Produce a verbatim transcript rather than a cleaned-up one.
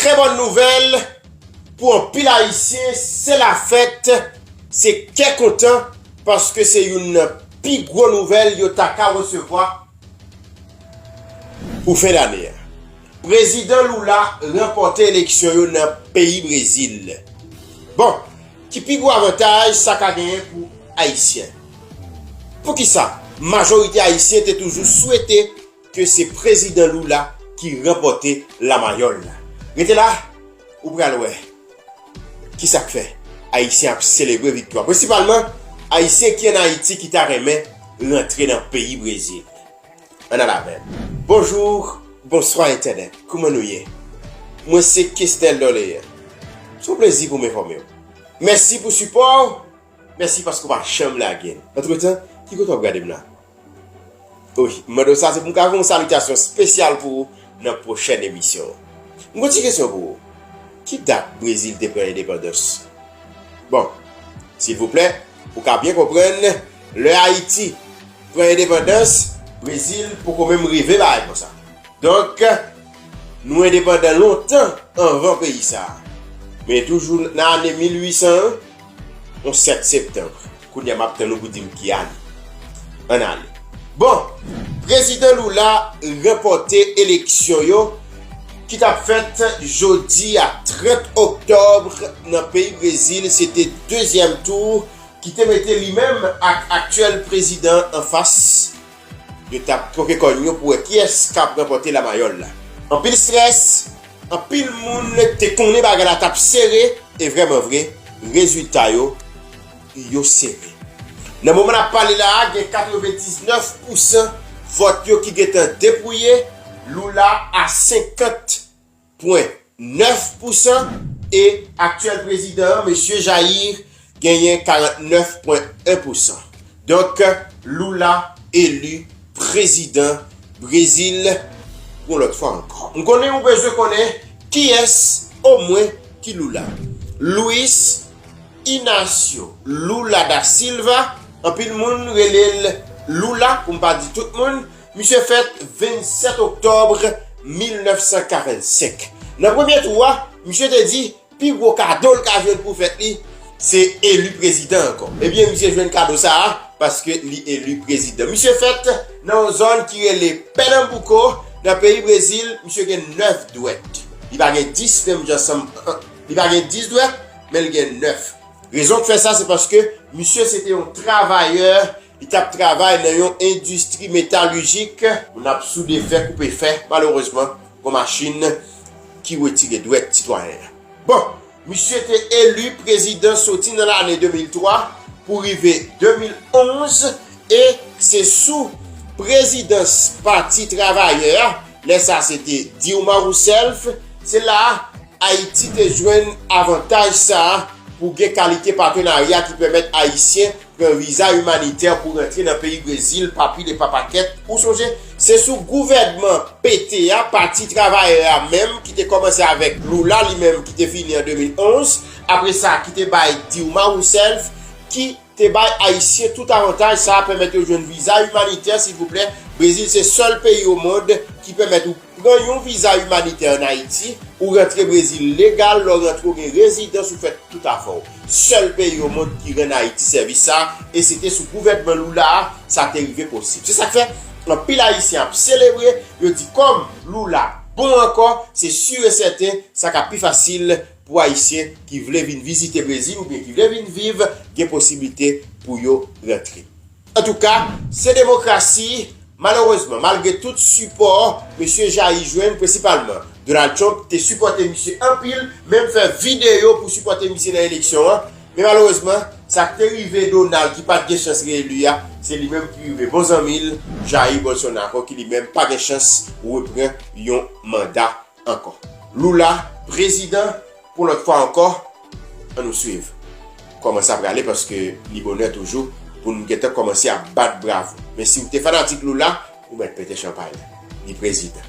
Trè bòn nouvèl pou anpil Ayisyen, se lafèt, se kè kontan, paske se youn nan pi gwo nouvèl yo ta ka resevwa pou fen dane a. Prezidan Lula ranpòte eleksyon yo nan peyi Brezil. Bon, ki pi gwo avantaj sa ka genyen pou Ayisyen? Poukisa majorite Ayisyen te toujou swete ke se prezidan Lula ki ranpòte lamayòl la? Rete la, ou pral wè kisa k fè Ayisyen ap selebre viktwa. Prensipalman, Ayisyen ki ann Ayiti ki ta renmen rantre nan peyi Brezil. Ann al avè m. Bonjou, bonswa entènèt. Kouman nou ye? Mwen se Kesnel Dorlean. Se yon plezi pou m enfòme w. Mèsi pou sipò w. Mèsi paske w pa janm lage m. Antretan, ki kote w ap gade m la? Wi, m mande w sa, se pou m ka fè yon salitasyon espesyal pou ou nan pwochèn emisyon. M gon ti kesyon pou ou. Ki dat Brezil te pran endepandans? Bon, silvouplè, pou w ka byen konprann, lè Ayiti pran endepandans, Brezil poko menm rive bagay konsa. Donk, nou endepandan lontan anvan peyi sa a. Men toujou nan ane mil uit san an, yon sèt septanm. Kounye a m ap tann ou pou di m ki ane. Ann ale. Bon, prezidan Lula ranpòte eleksyon yo ki t ap fèt jodi a trant oktòb nan peyi Brezil. Se te dezyèm tou ki te mete li menm ak aktyèl prezidan an anfas. Yo t ap twoke kòn yo pou wè kiyès k ap ranpòte lamayòl la. Anpil estrès, anpil moun te konnen bagay la t ap sere, e vrèman vre, rezilta yo, yo sere. Nan moman n ap pale la a, gen katrevendiznèf pousan vòt yo ki gentan depouye, Lula a senkant pwen nèf pousan e aktyèl prezidan an, mesye Jair, genyen karantnèf pwen en pousan. Donk, Lula eli prezidan Brezil yon lòt fwa ankò. M konnen ou bezwen konnen kiyès omwen ki Lula. Luis Inácio Lula da Silva, anpil moun rele l Lula, pou m pa di tout moun, misye fèt vennsèt oktòb mil nèf san karannsenk. Nan premye tou a, misye te di pi gwo kado l ka jwenn pou fèt li, se eli prezidan ankò. Ebyen, misye jwenn kado sa a, paske li eli prezidan. Misye fèt nan yon zòn ki rele Pernambuco, nan peyi Brezil, misye gen nèf dwèt. Li pa gen dis menm jan ansanm, li pa gen dis dwèt, men l gen nèf. Rezon k fè sa, se paske misye se te yon travayè, li t ap travay nan yon endistri metalijik, moun ap soude fè, koupe fè, malerezman, gon machin ki retire dwèt sitwayen an. Bon, misye te eli prezidan soti nan lane de mil twa pou rive de mil onz, e se sou prezidans Pati Travayè a, lè sa se te Dilma Rousseff, se la a Ayiti te jwenn avantaj sa a pou gen kalite patenarya ki pèmèt Ayisyen pran viza imanitè pou rantre nan peyi Brezil pa pil e pa pakèt. Ou sonje, se sou gouvènman P T a, Pati Travayè a menm, ki te kòmanse avèk Lula, li menm ki te fini an de mil onz, apre sa ki te bay Dilma Rousseff, ki te bay Ayisyen tout avantaj sa a, pèmèt yo jwenn viza imanitè, silvouplè. Brezil se sèl peyi o mond ki pèmèt ou pran yon viza imanitè ann Ayiti, ou rantre Brezil legal, lè w rantre w gen rezidans, ou fè tout afè w. Sèl peyi o mond ki rann Ayiti sèvis sa a, e se te sou gouvènman Lula a sa te rive posib. Se sa k fè anpil Ayisyen ap selebre, yo di kòm Lula bon ankò, se si e sèten sa ka pi fasil pou Ayisyen ki vle vin vizite Brezil oubyen ki vle vin viv, gen posiblite pou yo rantre. Antouka, se demokrasi. Malerezman, malgre tout sipò mesye Jair jwenn, prensipalman Donald Trump te sipòte misye anpil, menm fè videyo pou sipòte misye nan eleksyon an, men malerezman, sa k te rive Donald ki pa t gen chans reeli a, se li menm ki rive bon zanmi l, Jair Bolsonaro, ki li menm pa gen chans reprann yon manda ankò. Lula, prezidan, pou lòt fwa ankò, ann nou swiv kòman sa prale, paske li bonè toujou pou n gentan kòmanse ap bat bravo. Men si w te fanatik Lula, ou mèt pete chanpay la. Li prezidan.